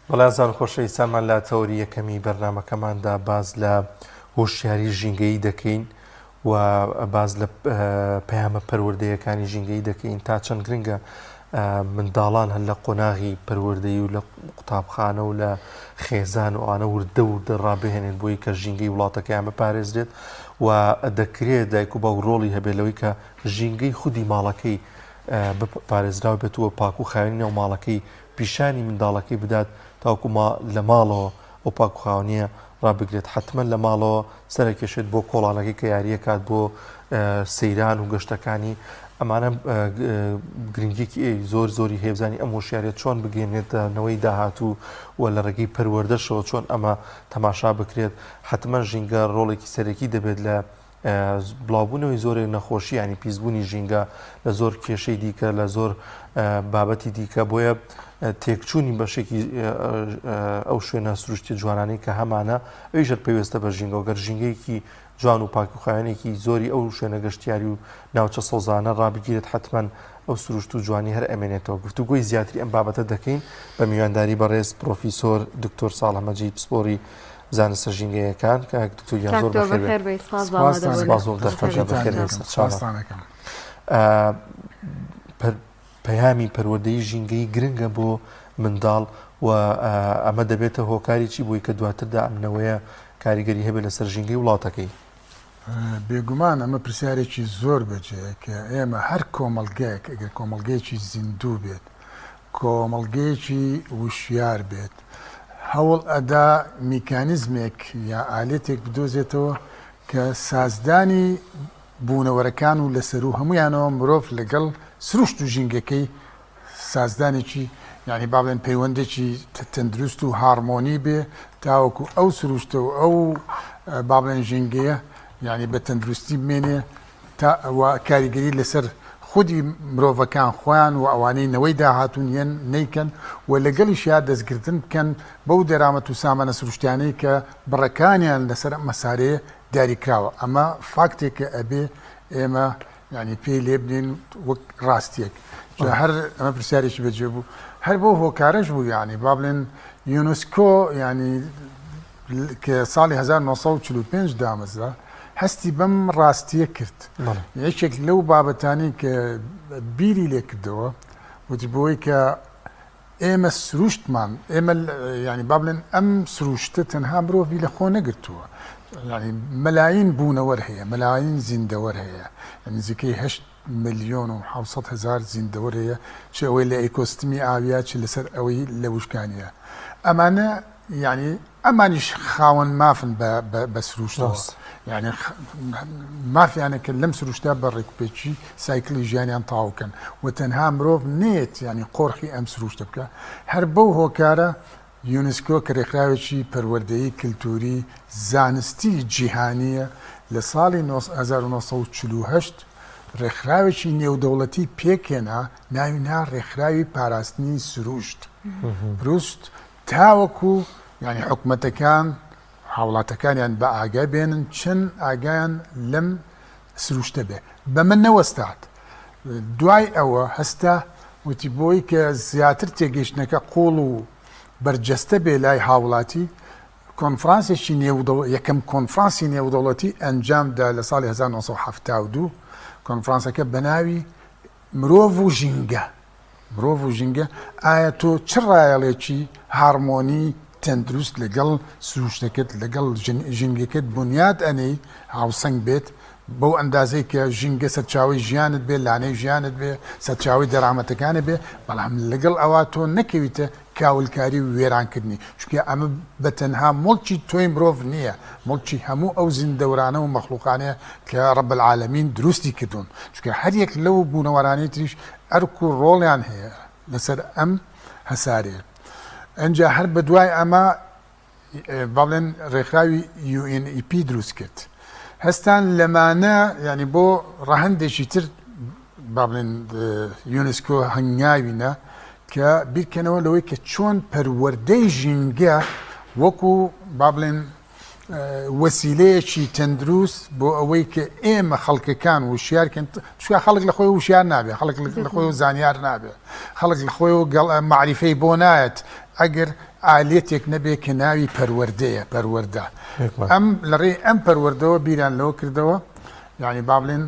بەڵێ ئازیزان و خۆشەویستانمان لە تەوەری یەکەمی بەرنامەکەماندا باس لە هۆشیاری ژینگەیی دەکەین و باس لە پەیامە پەروەردەیەکانی ژینگەیی دەکەین تا چەند گرنگە منداڵان هەر لە قۆناغی پەروەردەیی و لە قوتابخانە و لە خێزان و ئەوانە وردە وردە ڕابهێنێت بۆی کە ژینگەی وڵاتەکەیان بپارێزرێت و دەکرێت دایک و باوک ڕۆڵی هەبێت لەوەی کە ژینگەی خودی ماڵەکەی پارێزراو بێت و پاک و خاوێنی ناو ماڵەکەی پیشانی منداڵەکەی بدات تاوەکو ما لە ماڵەوە ئەو پاکوخاوەنیە ڕابگرێت حەتمەن لە ماڵەوە سەرەکێشێت بۆ کۆڵانەکەی کە یاریەکات بۆ سەیران و گەشتەکانی ئەمانە گرنگیەکی زۆر زۆری هەیە بزانی ئەم هۆشیاریە چۆن بگەێنێتە نەوەی داهاتوو و لە ڕێگەی پەروەردەشەوە چۆن ئەمە تەماشا بکرێت حەتمەن ژینگە ڕۆڵێکی سەرەکی دەبێت لە بڵاوبوونەوەی زۆرێک نەخۆشی ینی پیسبوونی ژینگە لە زۆر کێشەی دیکە لە زۆر بابەتی دیکە بۆیە تێکچوونی بەشێکی ئەو شوێنە سروشتی جوانانەی کە هەمانە ئەویش هەر پەیوەستە بە ژینگە گەر ژینگەیەکی جوان و پاک و خاوێنێکی زۆری ئەو شوێنە گەشتیاری و ناوچە سەوزانە ڕابگیرێت حتمما ئەو سروشت و جوانی هەر ئەمێنێتەوە گفتوگۆی زیاتری ئەم بابەتە دەکەین بە میوانداری بەڕێز پرۆفیسۆر دکتۆر ساڵح مەجید پسپۆری زانستە ژینگەیەکان کاک دکتۆر گیان زۆر بەخێر بێی. سپاس بۆ دەرفەتە بەخێر بێی سەرچاوە. پەیامی پەروەردەی ژینگەی گرنگە بۆ منداڵ و ئەمە دەبێتە هۆکاری چی بووی کە دواتردا ئەمنەوەیە کاریگەری هەبێت لەسەر ژینگەی وڵاتەکەی. بێگومان ئەمە پرسیارێکی زۆر بەجێیە کە ئێمە هەر کۆمەڵگەیەک ئەگەر کۆمەڵگەیەکی زیندوو بێت کۆمەڵگەیەکی وشیار بێت هەوڵ ئەدا میکانیزمێک یا ئالێتێک بدۆزێتەوە کە سازدانی بوونەوەرەکان و لەسەروو هەموویانەوە مرۆڤ لەگەڵ سروشت و ژینگەکەی سازدانێکی یانی با بڵێن پەیوەندێکی تەندروست و هاڕمۆنی بێ تاوەکو ئەو سروشتە و ئەو با بڵێن ژینگەیە یانی بە تەندروستی بمێنێ تا و کاریگەری لەسەر خودی مرۆڤەکان خۆیان و ئەوانەی نەوەی داهاتوون یەن نەیکەن و لەگەڵیشیا دەستگرتن بکەن بەو دەرامەت و سامانە سروشتیانەی کە بڕەکانیان لەسەر ئەم مەسارەیە دیاریکراوە ئەمە فاکتێکە ئەبێ ئێمە یانی پێی لێ بنێن وەک ڕاستیەک جا هەر ئەمە پرسیارێکی بەجێ بوو هەر بۆ هۆکارەش بوو یعنی با بڵێن یونسکۆ یعنی کە ساڵی 1945 دامەزرا هەستی بەم ڕاستیە کرد یەکێک لەو بابەتانی کە بیری لێکردەوە وتی بۆی کە ئێمە سروشتمان ئێمە یانی با بڵێن ئەم سروشتە تەنها مرۆڤی لە خۆ نەگرتووە یانی مەلاین بوونەوەر هەیە مەلاین زیندەوەر هەیە نزیکەی هەشت ملیۆن و حوسەد هەزار زیندەوەر هەیە چ ئەوەی لە ئیکۆستمی ئاویە چ لەسەر ئەوەی لە وشکانیە ئەمانە یانی ئەمانیش خاوەن مافن بە سروشتەوە یعنی مافیانە کە لەم سروشتا بە ڕێکوپێکی سایکلی ژیانیان تاوکەن و تەنها مرۆڤ نێت ینی قۆرخی ئەم سروشتە بکە هەر بەو هۆکارە یونسکۆ کە ڕێکخراوێکی پەروەردەیی کللتوری زانستی جیهانیە لە ساڵی 1940 ڕێکخراوێکی نێودەوڵەتی پێکهێنا ناوی نا ڕێکخراوی پاراستنی سروشت پروست تاوەکو یانی حکومەتەکان هاوڵاتەکانیان بە ئاگا بێنن چەند ئاگایان لەم سروشتە بێ بەمە نەوەستات دوای ئەوە هەستا وتی بۆی کە زیاتر تێگەیشتنەکە قوڵ و بەرجەستە بێ لای هاوڵاتی کۆنفرانسێکی نێودەوڵ یەکەم کۆنفرانسی نێودەوڵەتی ئەنجامدا لە ساڵی 1972 کۆنفرانسەکە بە ناوی مرۆڤ و ژینگە مرۆڤ و ژینگە، ئایا تۆ چ ڕایەڵێکی هاڕمۆنی تەندروست لەگەڵ سروشتەکەت، لەگەڵ ژینگەکەت بونیاد ئەنێی هاوسەنگ بێت، بەو ئەندازەی کە ژینگە سەرچاوەی ژیانت بێ، لانەی ژیانت بێ، سەرچاوەی دەرامەتەکانت بێ، بەڵام لەگەڵ ئەوە تۆ نەکەویتە کاولکاری و وێرانکردنی، چونکە ئەمە بە تەنها موڵکی تۆی مرۆڤ نییە، موڵکی هەموو ئەو زیندەورانە و مەخلوقانەیە کە رب العالمین دروستی کردوون، چونکە هەریەک لەو بوونەوەرانەی تریش ئەرک و ڕۆڵیان هەیە لەسەر ئەم هەسارەیە. ئینجا هەر بەدوای ئەمە با بڵێن ڕێکخراوی UNEP دروست کرد. هەستان لەمانە یعنی بۆ ڕەهەندێکی تر با بڵێن یونسکۆ هەنگاوی نا کە بیرکەنەوە لەوەی کە چۆن پەروەردەی ژینگە وەکو با بڵێن وەسیلەیەکی تەندروست بۆ ئەوەی کە ئێمە خەڵکەکان وشیار کەن چونکە خەڵک لە خۆی وشیار نابێ خەڵک لە خۆی زانیار نابێ خەڵک لە خۆی گەڵ مەعریفەی بۆ نایەت ئەگەر ئالیەتێک نەبێ کە ناوی پەروەردەیە، پەروەردە. ئەم لە ڕێی ئەم پەروەردەوە بیریان لەوە کردەوە، یانی با بڵێن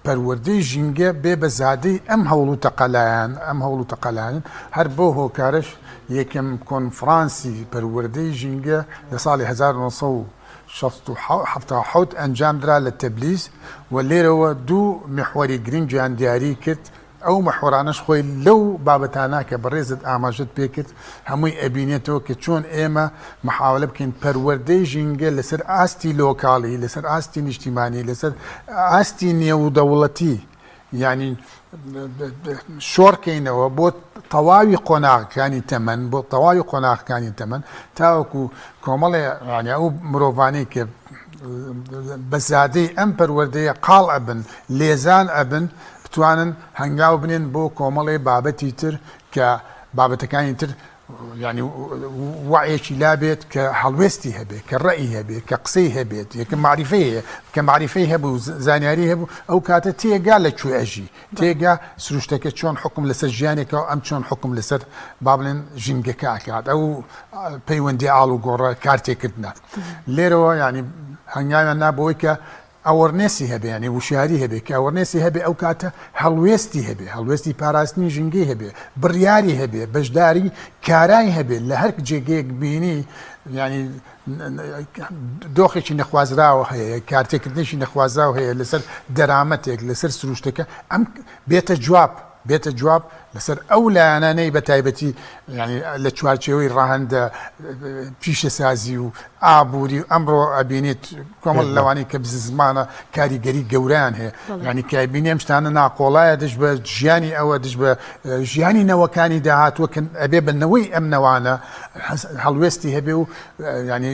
پەروەردەی ژینگە بێ بە زادەی ئەم هەوڵ و تەقەلایان، ئەم هەوڵ و تەقەلایانن، هەر بەو هۆکارەش یەکەم کۆنفرانسی پەروەردەی ژینگە لە ساڵی 1977 ئەنجام درا لە تەبلیز و لێرەوە دوو میحوەری گرنگیان دیاری کرد، ئەو محوەرانەش خۆی لەو بابەتانە کە بەڕێزت ئاماژەت پێکرد هەمووی ئەبینێتەوە کە چۆن ئێمە محاولە بکەین پەروەردەی ژینگە لەسەر ئاستی لۆکاڵی، لەسەر ئاستی نیشتیمانی، لەسەر ئاستی نێودەوڵەتی یانی شۆڕکەینەوە بۆ تەواوی قۆناغەکانی تەمەن بۆ تەواوی قۆناغەکانی تەمەن تاوەکو کۆمەڵێ یانی ئەو مرۆڤانەی کە بە زادەی ئەم پەروەردەیە قاڵ ئەبن لێزان ئەبن بتوانن هەنگاو بنێن بۆ کۆمەڵێ بابەتی تر کە بابەتەکانی تر یانی وەعیەکی لا بێت کە هەڵوێستی هەبێت کە ڕەئی هەبێت کە قسەی هەبێت یەکە مەعریفەی هەیە کە مەعریفەی هەبوو زانیاری هەبوو ئەو کاتە تێگا لە کوێ ئەژی تێگا سروشتەکە چۆن حکم لەسەر ژیانێکە و ئەم چۆن حکم لەسەر با بڵێن ژینگەکە ئەکات ئەو پەیوەندی ئاڵ و گۆڕە کارتێکردنە لێرەوە یعنی هەنگاویان نا بۆی کە awareness ی هەبێ یانی وشیاری هەبێ کە awareness ی هەبێ ئەو کاتە هەڵوێستی هەبێ هەڵوێستی پاراستنی ژینگەی هەبێ بڕیاری هەبێ بەشداری کارای هەبێ لە هەر جێگەیەک بینی ینی دۆخێکی نەخوازراوە هەیە کارتێکردنێکی نەخوازراو هەیە لەسەر دەرامەتێک لەسەر سروشتەکە ئەم بێتە جواب بێتە جواب لەسەر ئەو لایەنانەی بە تایبەتی لە چوارچێوەی ڕەهەندە پیشەسازی و ئابووری و ئەمڕۆ ئەبینیت کۆمەڵ لەوانەی کە بززمانە کاریگەری گەورەیان هەیە ینی کابینی ئەم شتانە ناقۆڵایە دژ بە ژیانی ئەوە دژ بە ژیانی نەوەکانی داهاتووە کە ئەبێ بە نەوەی ئەم نەوانە هەڵوێستی هەبێ و ینی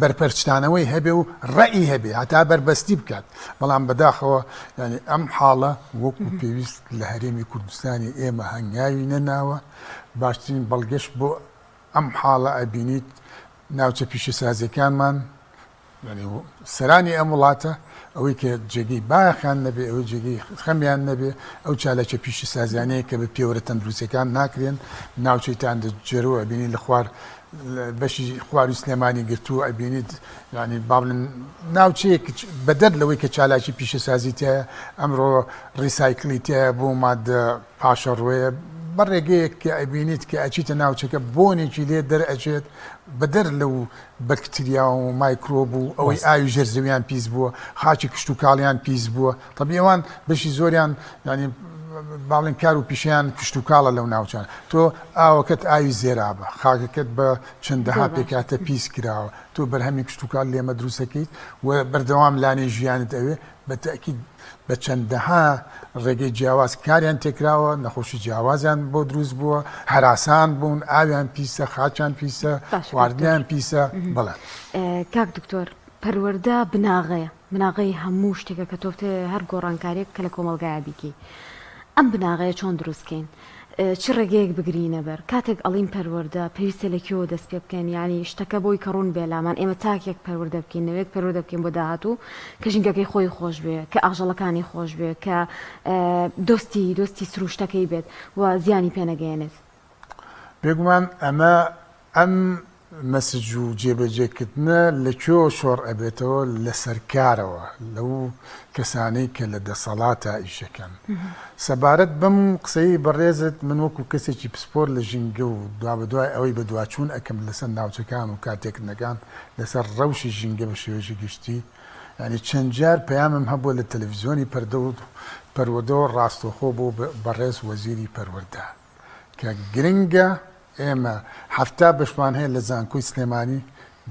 بەرپەرچدانەوەی هەبێ و ڕەئی هەبێ هەتا بەربەستی بکات بەڵام بەداخەوە یانی ئەم حاڵە وەکو پێویست لە هەرێمی کوردستانی ئێمە هەنگاوی نەناوە، باشترین بەڵگەش بۆ ئەم حاڵە ئەبینیت ناوچە پیشەسازیەکانمان یانی سەرانی ئەم وڵاتە ئەوەی کە جێگەی بایەخیان نەبێ ئەوەی جێگەی خەمیان نەبێ ئەو چالاکیە پیشەسازیانەیە کە بە پێوەرە تەندروستیەکان ناکرێن ناوچەی تاندە جەرۆ ئەبینی لە خوار بەشی خواروی سلێمانی گرتووە ئەبینیت یانی با بڵێن ناوچەیەک بەدەر لەوەی کە چالاکی پیشەسازی تایە ئەمڕۆ ڕیسایکلی تایە بۆ مادە پاشەڕۆیە بە ڕێگەیەک کە ئەبینیت کە ئەچیتە ناوچەکە بۆنێکی لێ دەرئەچێت بەدەر لەو بەکتریا و مایکرۆب و ئەوەی ئاوی ژێر زەویان پیس بووە خاکی کشتوکاڵیان پیس بووە تەبی ئەوان بەشی زۆریان یانی با بڵێن کار و پیشەیان کشتوکاڵە لەو ناوچانە تۆ ئاوەکەت ئاوی زێرابە خاکەکەت بە چەندەها پێکهاتە پیس کراوە تۆ بەرهەمی کشتوکاڵ لێمە دروستەکەیت و بەردەوام لانەی ژیانت ئەوێ بە تەئکید بە چەندەها ڕێگەی جیاواز کاریان تێکراوە نەخۆشی جیاوازیان بۆ دروست بووە هەراسان بوون ئاویان پیسە خاچیان پیسە خواردنیان پیسە بەڵێ. کاک دکتۆر پەروەردە بناغەیە بناغەی هەموو شتێکە کە تۆ بتەوێ هەر گۆڕانکاریەک کە لە کۆمەڵگایا بیکەی ئەم بناغەیە چۆن دروست کەین چ ڕێگەیەک بگرینە بەر کاتێک ئەڵین پەروەردە پێویستە لە کوێوە دەست پێ بکەین یانی شتەکە بۆی کە ڕوون بێ لامان ئێمە تاکێک پەروەردە بکەین نەوەیەک پەروەردە بکەین بۆ داهاتوو کە ژینگەکەی خۆی خۆش بێ کە ئاژەڵەکانی خۆش بێ کە دۆستی دۆستی سروشتەکەی بێت و زیانی پێ نەگەیەنێت. بێگومان ئەمە ئەم مەسج و جێبەجێکردنە لە کوێوە شۆڕ ئەبێتەوە؟ لە سەرکارەوە، لەو کەسانەی کە لە دەسەڵاتا ئیشەکەن. سەبارەت بەم قسەی بەڕێزت من وەکو کەسێکی پسپۆر لە ژینگە و دوابەدوای ئەوەی بەدواچوون ئەکەم لەسەر ناوچەکان و کارتێکردنەکان لەسەر ڕەوشی ژینگە بە شێوەیەکی گشتی یانی چەند جار پەیامم هەبووە لە تەلەفزیۆنی پەردە و پەروەردەوە ڕاستەوخۆ بۆ بەڕێز وەزیری پەروەردە کە گرنگە ئێمە 70 بەشمان هەیە لە زانکۆی سلێمانی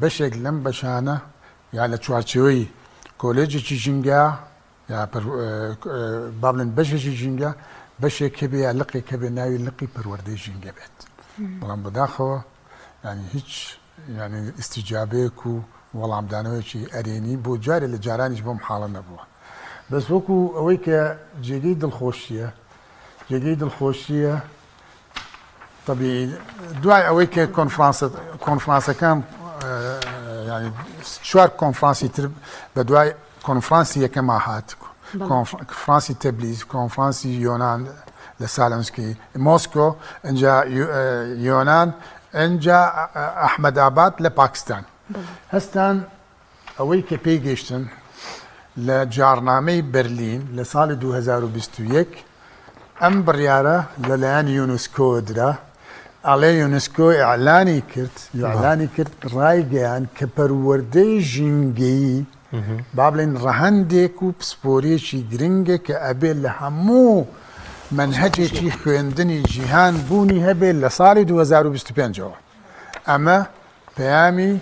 بەشێک لەم بەشانە یا لە چوارچێوەی کۆلێجێکی ژینگە یا با بڵێن بەشێکی ژینگە بەشێک هەبێ یا لقێک هەبێ ناوی لقی پەروەردەی ژینگە بێت بەڵام بەداخەوە ینی هیچ یانی ئیستیجابەیەک و وەڵامدانەوەیەکی ئەرێنی بۆ جارێ لە جارانیش بەم حاڵە نەبووە. بەس وەکو ئەوەی کە جێگەی دڵخۆشییە، جێگەی دڵخۆشییە تەبیعی دوای ئەوەی کە کۆنفرانسە کۆنفرانسەکان یانی چوار کۆنفرانسی تر بە دوای کۆنفرانسی یەکەما هات کۆنفرانسی تەبلیز کۆنفرانسی یۆنان لە سالۆنسکی مۆسکۆ ئینجا یۆنان. ئەنجا ئەحمەد ئاباد لە پاکستان هەستان ئەوەی کە پێی گەیشتن لە جاڕنامەی بەرلین لە ساڵی 2021 ئەم بڕیارە لەلایەن یونسکۆ درا ئەڵێ یونسکۆ ئیعلانی کرد ئیعلانی کرد ڕایگەیان کە پەروەردەی ژینگەیی با بڵێن ڕەهەندێک و پسپۆریەکی گرنگە کە ئەبێ لە هەموو مەنهەجێکی خوێندنی جیهان بوونی هەبێت لە ساڵی 2025ەوە ئەمە پەیامی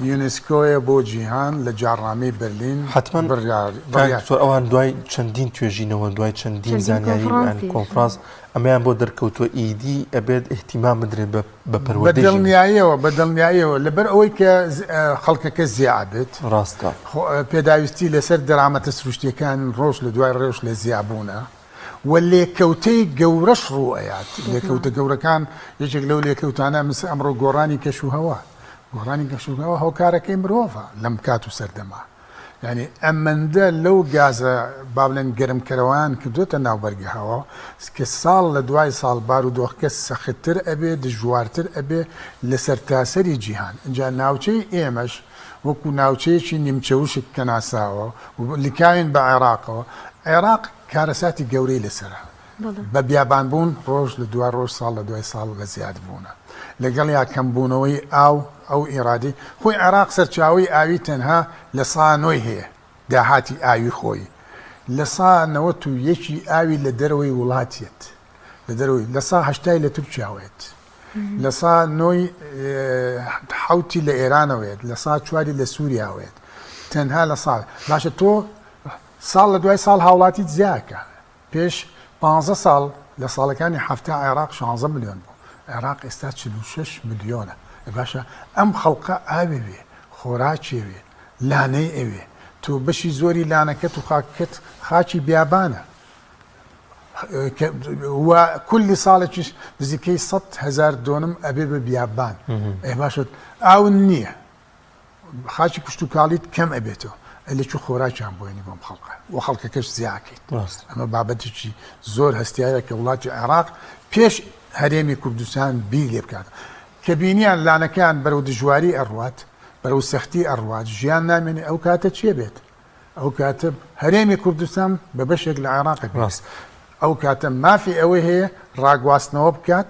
یونسکۆیە بۆ جیهان لە جاڕنامەی بەرلین حتمما بڕیار کاک دکتۆر ئەوان دوای چەندین توێژینەوە دوای چەندین زانیاری کۆنفرانس ئەمەیان بۆ دەرکەوتووە ئیدی ئەبێت ئیهتیمام بدرێت بە بە پەروەردەی ژینگە. بە دڵنیاییەوە بە دڵنیاییەوە لەبەر ئەوەی کە خەڵکەکە زیا بێت ڕاستە پێداویستی لەسەر دەرامەتە سروشتیەکان ڕۆژ لە دوای ڕێژ لە زیابوونە و لێکەوتەی گەورەش ڕوو ئەیات لێکەوتە گەورەکان یەکێک لەو لێکەوتانە مس ئەمڕۆ گۆڕانی کەش و هەوا گۆڕانی کەش و هەوا هۆکارەکەی مرۆڤە لەم کات و سەردەما یانی ئەمەندە لەو گازە با بڵێن گەرمکەرەوەیان کردوێتە ناو بەرگە هەوا کە ساڵ لە دوای ساڵ بارودۆخەکە سەختتر ئەبێ دژوارتر ئەبێ لە سەرتاسەری جیهان ئینجا ناوچەی ئێمەش وەکو ناوچەیەکی نیمچە وشک کە ناسراوە و لکاوین بە عێراقەوە عێراق کارەساتی گەورەی لەسەرە بە بیابانبوون ڕۆژ لە دوای ڕۆژ ساڵ لە دوای ساڵ لە زیادبوونە لەگەڵیا کەمبوونەوەی ئاو ئەو ئیرادی خۆی عێراق سەرچاوەی ئاوی تەنها لە سا نۆی هەیە داهاتی ئاوی خۆی لە سا نەوەت و یەکی ئاوی لە دەرەوەی وڵاتیەت لە دەرەوەی لە سا هەشتای لە تورکیاوەیەت لە سا نۆی حوتی لە ئێرانەوەیەت لە سا چواری لە سووریاوەیەت تەنها لە ساڵ باشە تۆ ساڵ لە دوای ساڵ هاوڵاتیت زیاکە پێش پانزە ساڵ لە ساڵەکانی 70 عێراق 16 ملیۆن بوو عێراق ئێستا 46 ملیۆنە باشە ئەم خەڵقە ئاوێ وێ خۆراکێ وێ لانەی ئەوێ تۆ بەشی زۆری لانەکەت و خاکەکەت خاکی بیابانە و کولی ساڵێکیش نزیکەی 100 هزار دۆنم ئەبێ بە بیابان ئێ باشە ئاون نییە خاکی کشتوکاڵیت کەم ئەبێتەوە ئەی لە کوێ خۆراکیان بۆێنی بۆم خەڵقە و خەڵکەکەش زیاکەیت ئەمە بابەتێکی زۆر هەستیارە کە وڵاتی عێراق پێش هەرێمی کوردستان بیر لێ بکات کە بینیان لانەکان بەرەو دژواری ئەڕوات بەرەو سەختی ئەڕوات ژیان نامێنێ ئەو کاتە چێ بێت ئەو کاتە هەرێمی کوردستان بە بەشێک لە عێراق ڕاست ئەو کاتە مافی ئەوەی هەیە ڕاگواستنەوە بکات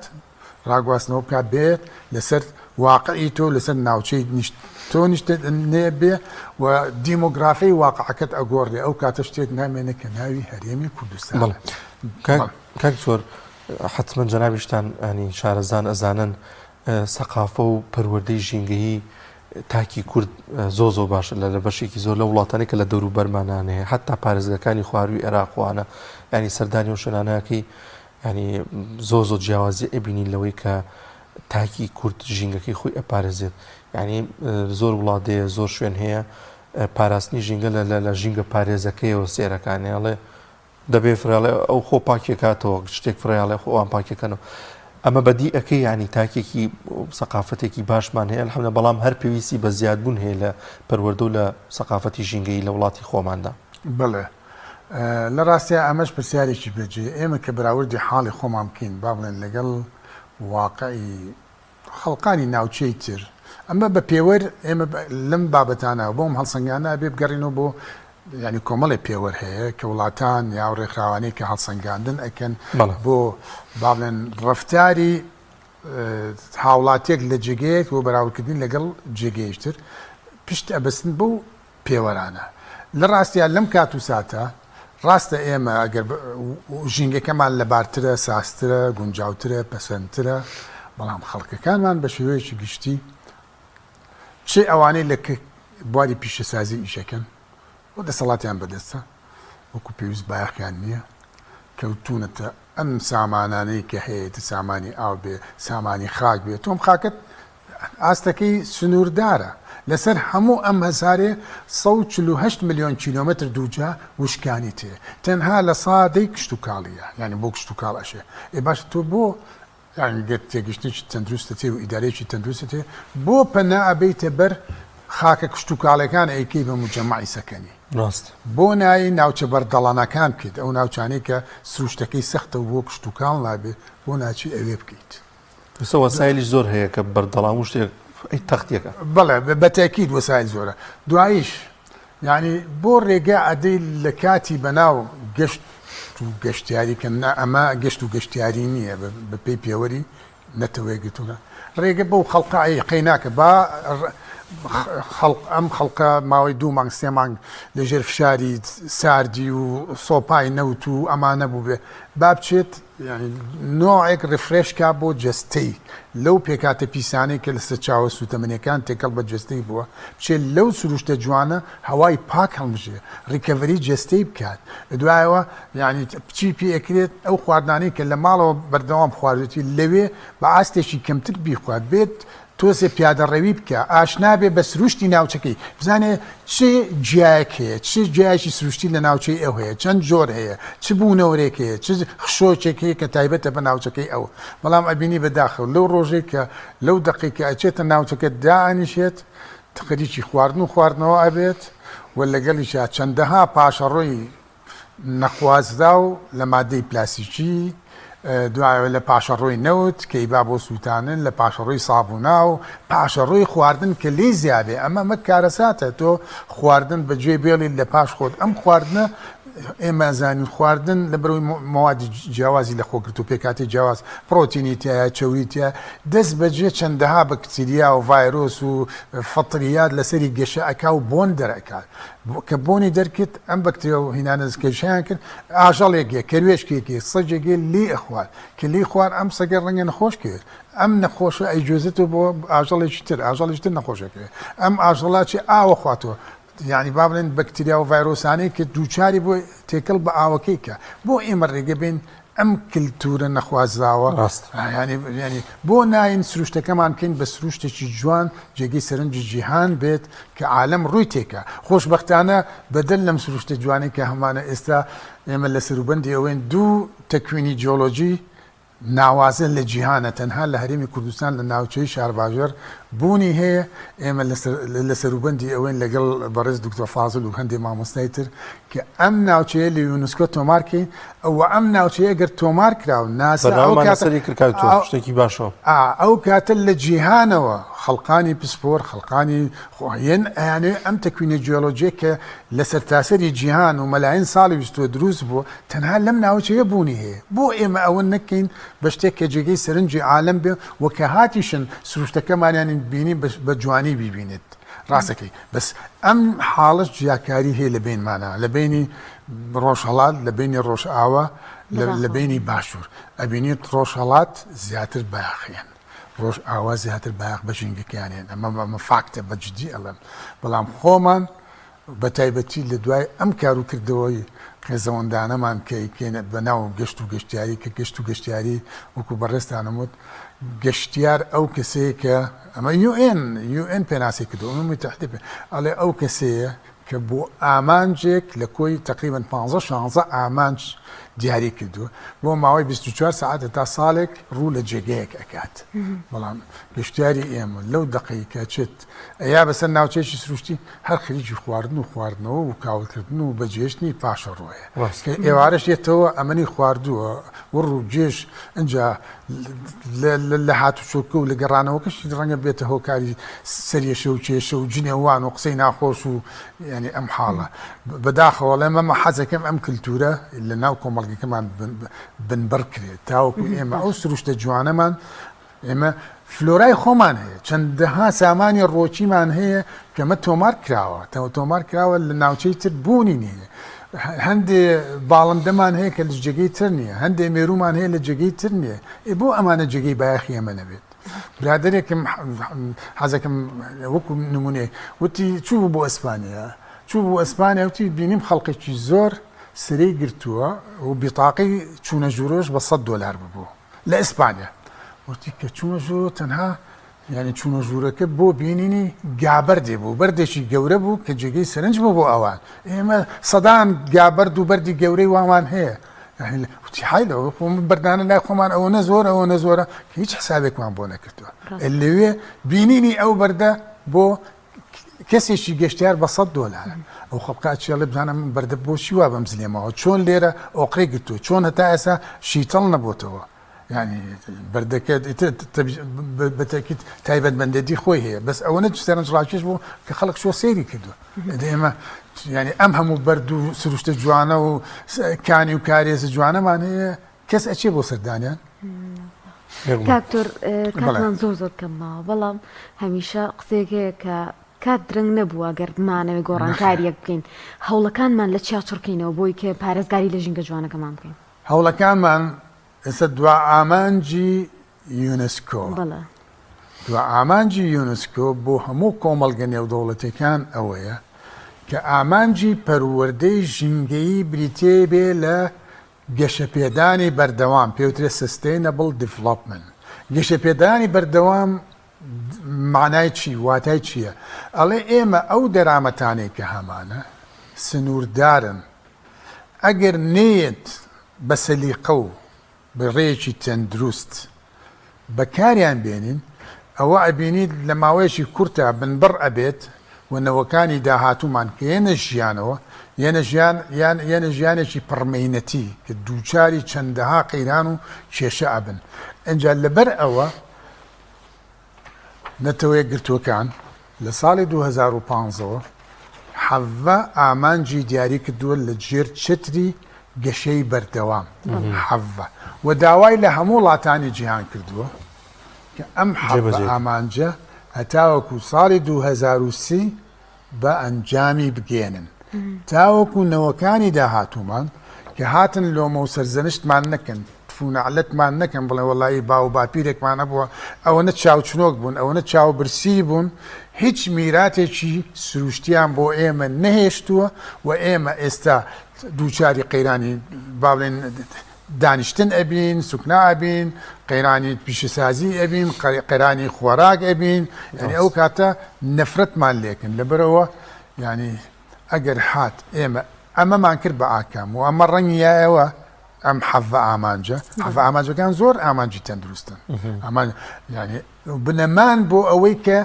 ڕاگواستنەوە بکات بێت لەسەر واقعی تۆ لەسەر ناوچەی نیشت تۆ نیشتە نێ بێ و دیمۆگرافی واقعەکەت ئەگۆڕێ ئەو کاتە شتێک نامێنێ کە ناوی هەرێمی کوردستان بەڵێ کاک زۆر حتمما جەنابیشتان ئەنی شارەزان ئەزانن سەقافە و پەروەردەی ژینگەیی تاکی کورد زۆ زۆ باشە لە لە بەشێکی زۆر لە وڵاتانی کە لە دەوروبەرمانان هەیە حتا پارێزگەکانی خواروی عێراقوانە ینی سەردانی و شوێنانەکەی یانی زۆر زۆر جیاوازی ئەبینین لەوەی کە تاکی کورد ژینگەکەی خۆی ئەپارێزێت یعنی زۆر وڵات دەیە زۆر شوێن هەیە پاراستنی ژینگە لە لە ژینگە پارێزەکەیەوە سێرەکانێ ئەڵێ دەبێ فرێڵێ ئەو خۆ پاکێکاتەوە شتێک فرێڵێ خۆ ئەوان پاکەکەنەوە ئەمە بەدی ئەەکەی ینی تاکێکی سەقافەتێکی باشمان هەیە الحمدلله بەڵام هەر پێویستی بە زیادبوون هەیە لە پەروەردە و لە سەقافەتی ژینگەی لە وڵاتی خۆماندا. بەڵێ لە ڕاستیا ئەمەش پرسیارێکی بەجێیە، ئێمە کە بەراوردی حاڵی خۆمان بکەین با بڵێن لەگەڵ واقعی خەڵکانی ناوچەی تر، ئەمە بە پێوەر ئێمە لەم بابەتانە بۆم هەڵسەنگانە ئەبێ بگەڕینەوە بۆ یانی کۆمەڵێ پێوەر هەیە کە وڵاتان یا ڕێکخراوانەی کە هەڵسەنگاندن ئەکەن بۆ با بڵێن ڕەفتاری هاوڵاتیەک لە جێگەیەک بۆ بەراوردکردنی لەگەڵ جێگەیەکی تر پشت ئەبەستن بەو پێوەرانە. لە ڕاستیا لەم کات و ساتە ڕاستە ئێمە ئەگەر ژینگەکەمان لەبارترە، سازترە، گونجاوترە، پەسەندترە، بەڵام خەڵکەکانمان بە شێوەیەکی گشتی چ ئەوانەی لە بواری پیشەسازی ئیشەکەن و دەسەڵاتیان بەدەستە وەکو پێویست بایەخیان نییە، کەوتوونەتە ئەم سامانانەی کە هەیەتی سامانی ئاو بێ، سامانی خاک بێ، تۆم خاکت ئاستەکەی سنووردارە، لەسەر هەموو ئەم هەسارەیە 148 ملیۆن کیلۆمەتر دووجا وشکانی تێ، تەنها لە سا دەی کشتوکاڵییە، یانی بۆ کشتوکاڵ ئەشێ، ئێ باشە تۆ بۆ یانی گەر تێگەشتنێکی تەندروستت هەیە و ئیدارەیەکی تەندروستت هەیە بۆ پەنا ئەبەیتە بەر خاکە کشتوکاڵیەکان ئەیکەی بە موجەمەعی سەکەنی؟ ڕاستە. بۆ نایەی ناوچە بەردەڵانەکان بکەیت، ئەو ناوچانەی کە سروشتەکەی سەختە و بۆ کشتوکاڵ نابێ، بۆ ناچی ئەوێ بکەیت؟ ئێستا وەسایلیش زۆر هەیە کە بەردەڵام و شتێک ئەی تەختیەکە. بەڵێ بە تەئکید وەسایل زۆرە. دواییش یانی بۆ ڕێگا ئەدەی لە کاتی بەناو گەشت و گەشتیاری کە نا ئەمە گەشت و گەشتیاری نییە بە پێی پێوەری نەتەوەیەکگرتووەکان ڕێگە بەو خەڵقە ئەی قەیناکە با خەڵق ئەم خەڵقە ماوەی دوو مانگ سێ مانگ لەژێر فشاری ساردی و سۆپای نەوت و ئەمانە بووبێ با بچێت یانی نۆعێک refresh کا بۆ جەستەی لەو پێکهاتە پیسانەی کە لە سەرچاوە سووتەمەنیەکان تێکەڵ بە جەستەی بووە بچێت لەو سروشتە جوانە هەوای پاک هەڵمژێ recovery جەستەی بکات دوایەوە یانی چی پێ ئەکرێت ئەو خواردنانەی کە لە ماڵەوە بەردەوام خواردوێتی لەوێ بە ئاستێکی کەمتر بیخوات بێت تۆزێ پیادەڕەوی بکا، ئاشنا بێ بە سروشتی ناوچەکەی، بزانێ چ گیایەک هەیە، چ گیایەکی سروشتی لە ناوچەی ئەو هەیە، چەند جۆر هەیە، چ بوونەوەرێک هەیە، چ خشۆکێک هەیە کە تایبەتە بە ناوچەکەی ئەو. بەڵام ئەبینی بە داخەوە لەو ڕۆژەی کە لەو دەقەی کە ئەچێتە ناوچەکە دائەنیشێت، خەریکی خواردن و خواردنەوە ئەبێت و لەگەڵیشا چەندەها پاشەڕۆی نەخوازراو لە مادەی پلاستیکی، دوایەوە لە پاشەڕۆی نەوت کە ئیبا بۆ سووتانن، لە پاشەڕۆی سابوونا و پاشەڕۆی خواردن کە لێی زیابێ، ئەمە ئەمە کارەساتە تۆ خواردن بە جێ بێڵی لە پاش خۆت، ئەم خواردنە ئێمە ئەزانین خواردن لە بەرەوەی مەوادی جیاوازی لە خۆ گرتوو پێکهاتەی جیاواز پڕۆتینی تیایە چەوری تیایە دەست بەجێ چەندەها بەکتریا و ڤایرۆس و فەتریات لەسەری گەشە ئەکا و بۆن دەرئەکات کە بۆنی دەرکرد ئەم بەکتریا و هینانە گەشەیان کرد ئاژەڵێک یە کەروێشکێک یە سەگێک یە لێی ئەخوات کە لێی خوارد ئەم سەگە ڕەنگە نەخۆش کەوێت ئەم نەخۆشە ئەیگوێزێتەوە بۆ ئاژەڵێکی تر ئاژەڵێکی تر نەخۆش ئەکەوێت ئەم ئاژەڵە چی ئاوە خواتەوە یعنی با بڵێن بەکتریا و ڤایرۆسانەی کە دووچاری بۆ تێکەڵ بە ئاوەکەی کە بۆ ئێمە ڕێگە بین ئەم کلتورە نەخوازراوە ینی ینی بۆ ناین سروشتەکەمان بکەین بە سروشتێکی جوان جێگەی سەرنجی جیهان بێت کە عالەم ڕووی تێکا خۆشبەختانە بەدەر لەم سروشتە جوانەی کە هەمانە ئێستا ئێمە لە سەروبەندی ئەوەین دوو تەکوینی جیۆلۆجی ناوازە لە جیهانە تەنها لە هەرێمی کوردستان لە ناوچەی شارباژێڕ بوونی هەیە، ئێمە لە سەروبەندی ئەوەین لەگەڵ بەڕێز دکتۆر فازل و هەندێ مامۆستای تر کە ئەم ناوچەیە لە یونسکۆ تۆمار کەین و ئەم ناوچەیە گەر تۆمار کرا و ناسا ئەو بەرنامەمان کاتە لەسەری کرد کاک دکتۆر شتێکی باشە. ئا ئەو کاتە لە جیهانەوە خەڵکانی پسپۆر خەڵکانی خۆ یەن ئەیانەوێ ئەم تەکوینە جیۆلۆجیە کە لە سەرتاسەری جیهان و مەلاین ساڵی ویستووە دروست بووە تەنها لەم ناوچەیە بوونی هەیە بۆ ئێمە ئەوە نەکەین بە شتێک کە جێگەی سەرنجی عالەم بێ و کە هاتیشن سروشتەکەمانیان بینی بە جوانی بیبینێت ڕاستەکەی بەس ئەم حاڵەش جیاکاری هەیە لە بینمانە لە بینی ڕۆژهەڵات لە بینی ڕۆژئاوا لە بینی باشوور ئەبینیت ڕۆژهەڵات زیاتر بایەخیان ڕۆژئاوا زیاتر بایەخ بە ژینگەکەیان هێن ئەمە ئەمە فاکتە بە جدی ئەڵێم بەڵام خۆمان بە تایبەتی لە دوای ئەم کار و کردەوەی قێزەوەندانەمان کە ئەیکەینە بە ناو گەشت و گەشتیاری کە گەشت و گەشتیاری وەکو بەڕێزتانم وت گەشتیار ئەو کەسەیە کە ئەمە UN UN پێناسەی کردووە ئومەمی متحدە پێ ئەڵێ ئەو کەسەیە کە بۆ ئامانجێک لە کۆی تقریبا 15 16 ئامانج دیاری کردووە بۆ ماوەی 24 سەعات تا ساڵێک ڕوو لە جێگەیەک ئەکات بەڵام گەشتیاری ئێمە لەو دەقەی کە چێت ئەیا بەسەر ناوچەیەکی سروشتی هەر خەریکی خواردن و خواردنەوە و کاولکردن و بەجێهێشتنی پاشەڕۆیە کە ئێوارەش یەتەوە ئەمەنی خواردووە وڕ و گێژ ئینجا لە هاتوچۆکە و لە گەڕانەوەکەشی ڕەنگە بێتە هۆکاری سەرێشە و کێشە و جنێوان و قسەی ناخۆش و یعنی ئەم حاڵە بەداخەوە ئەڵێم ئەمە حەزەکەم ئەم کلتورە لە ناو کۆمەڵگەکەمان بنبڕ کرێت تاوەکو ئێمە ئەو سروشتە جوانەمان ئێمە فلۆرای خۆمان هەیە، چەندەها سامانی ڕۆکیمان هەیە کە مە تۆمار کراوە، تۆمار کراوە لە ناوچەی تر بوونی نییە. هەندێ باڵندەمان هەیە کە لە جێگەی تر نییە، هەندێ مێروومان هەیە لە جێگەی تر نییە. ئێ بۆ ئەمانە جێگەی بایەخی ئێمە نەبێت؟ برادەرێکم حەزەکەم وەکو نمونەیەک وتی چوو بۆ ئەسپانیا، چوو بۆ ئەسپانیا وتی بینیم خەڵکێکی زۆر سەرەی گرتووە و بیتاقەی چوونە ژوورەوەش بە 100 دۆلار ببوو. لە ئیسپانیا وتی کە چوومە ژوورەوە تەنها یعنی چوونە ژوورەکە بۆ بینینی گابەردێ بوو بەردێکی گەورە بوو کە جێگەی سەرنج بوو بۆ ئەوان ئێمە سەدان گابەرد و بەردی گەورەی وامان هەیە وتی حای لەوە خۆم بەردانە لای خۆمان ئەوە نە زۆر ئەوە نە زۆرە هیچ حسابێکمان بۆ نەکردووە لەوێ بینینی ئەو بەردە بۆ کەسێکی گەشتیار بە سەد دۆلارە ئەو خەڵکە ئەچێ ئەڵێ بزانە من بەردە بۆچی وا بەم زلێمەوە چۆن لێرە ئۆقرەی گرتووە چۆن هەتا ئێستا شیتەڵ نەبۆتەوە. یعنی بەردەکە ئیتر بە تەکیت تایبەتمەندێتی خۆی هەیە بەس ئەوەنە سەرنجڕاکێش بوو کە خەڵک شۆ سەیری کردووە ئێمە یعنی ئەم هەموو بەرد و سروشتە جوانە و کانی و کارێزە جوانەمان هەیە کەس ئەچێ بۆ سەردانیان؟ کاکتۆر کاتمان زۆر زۆر کەم ماوە بەڵام هەمیشە قسەیەک هەیە کە کات درەنگ نەبووە گەر بمانەوێ گۆڕانکاریەک بکەین هەوڵەکانمان لە چیا چڕکەینەوە بۆی کە پارێزگاری لە ژینگە جوانەکەمان بکەین. هەوڵەکانمان ئێستا دوا ئامانجی یونسکۆ دوا ئامانجی یونسکۆ بۆ هەموو کۆمەڵگە نێودەوڵەتیەکان ئەوەیە کە ئامانجی پەروەردەی ژینگەیی بریتێ بێ لە گەشەپێدانی بەردەوام، پێوترێت Sustainable Development. گەشەپێدانی بەردەوام مانای چی، واتای چییە؟ ئەڵێ ئێمە ئەو دەرامەتانەی کە هەمانە سنووردارن، ئەگەر نەیەت بە سەلیقە و بە ڕێیەکی تەندروست بەکاریان بێنین ئەوە ئەبینیت لە ماوەیەکی کورتا بنبڕ ئەبێت و نەوەکانی داهاتوومان کە یەنە ژیانەوە یەنە ژیان یان یەنە ژیانێکی پڕمەینەتی کە دووچاری چەندەها قەیران و کێشە ئەبن ئینجا لەبەر ئەوە نەتەوەیەکگرتووەکان لە ساڵی 2015 ەوە حەڤە ئامانجی دیاری کردووە لە ژێر چەتری گەشەی بەردەوام حەڤە و داوای لە هەموو وڵاتانی جیهان کردووە کە ئەم حەڤە ئامانجە هەتاوەکو ساڵی 2030 بە ئەنجامی بگەیەنن تاوەکو نەوەکانی داهاتوومان کە هاتن لۆمە و سەرزەنشتمان نەکەن تف و نەعلەتمان نەکەن بڵێن وەڵایی باو و باپیرێکمان هەبووە ئەوەنە چاوچنۆک بوون ئەوەنە چاوبرسی بوون هیچ میراتێکی سروشتیان بۆ ئێمە نەهێشتووە و ئێمە ئێستا دووچاری قەیرانی با بڵێن دانیشتن ئەبین سوکنا ئەبین قەیرانی پیشەسازی ئەبین قەیرانی خۆراک ئەبین یعنی ئەو کاتە نەفرەتمان لێکن لەبەرەوە یعنی ئەگەر هات ئێمە ئەمەمان کرد بە ئاکام و ئەمە ڕەنگی یایەوە ئەم حەڤە ئامانجە حەڤە ئامانجەکان زۆر ئامانجی تەندروستن ئەمان یعنی بنەمان بۆ ئەوەی کە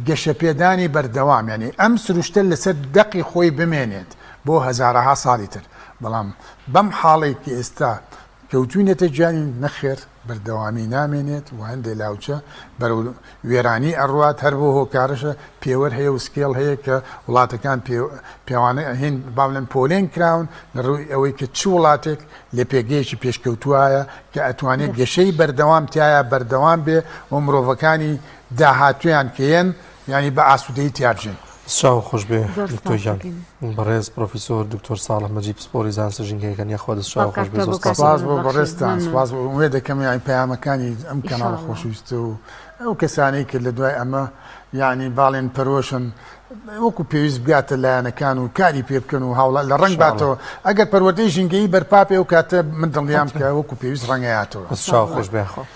گەشەپێدانی بەردەوام یعنی ئەم سروشتە لەسەر دەقی خۆی بمێنێت بۆ هەزارەها ساڵی تر بەڵام بەم حاڵێک کە ئێستا کەوتوینەتە گیانی نەخێر بەردەوامی نامێنێت و هەندێ لاوچە بەرەو وێرانی ئەڕوات هەر بۆ هۆکارەشە پێوەر هەیە و scale هەیە کە وڵاتەکان پێوانە هین با بڵێن پۆلێن کراون لە ڕووی ئەوەی کە چ وڵاتێک لە پێگەیەکی پێشکەوتوایە کە ئەتوانێت گەشەی بەردەوام تایە بەردەوام بێ و مرۆڤەکانی داهاتویان کە یەن یانی بە ئاسوودەیی تیا بژین. چاو خۆش بێ دکتۆر گیان. بەڕێز پرۆفیسۆر دکتۆر ساڵح مەجید پسپۆڕی زانستە ژینگەیەکان یاخوا دەست چاو خۆش بێ زۆر سپاس سپاس بۆ بەڕێزتان سپاس بۆ ئومێد دەکەم یانی پەیامەکانی ئەم کەناڵە خۆشەویستە و ئەو کەسانەی کە لە دوای ئەمە یانی باڵێن پەرۆشن وەکو پێویست بگاتە لایەنەکان و کاری پێ بکەن و هاوڵا لە ڕەنگ باتەوە ئەگەر پەروەردەی ژینگەیی بەرپا پێ ئەو کاتە من دڵنیام کە وەکو پێویست ڕەنگەیاتەوە. دەست چاو خۆش بێ یاخوا.